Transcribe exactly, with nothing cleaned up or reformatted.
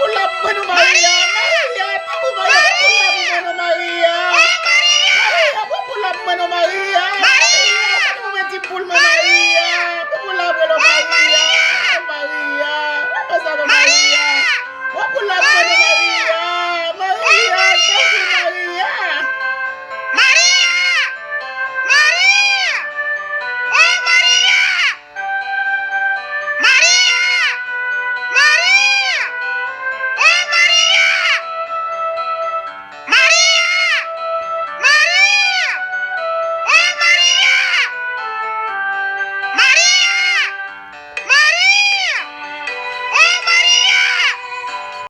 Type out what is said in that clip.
Pou lap mwen non Maria. Maria, tanpri Maria, pou lap mwen non Maria. Maria, pou lap mwen non Maria.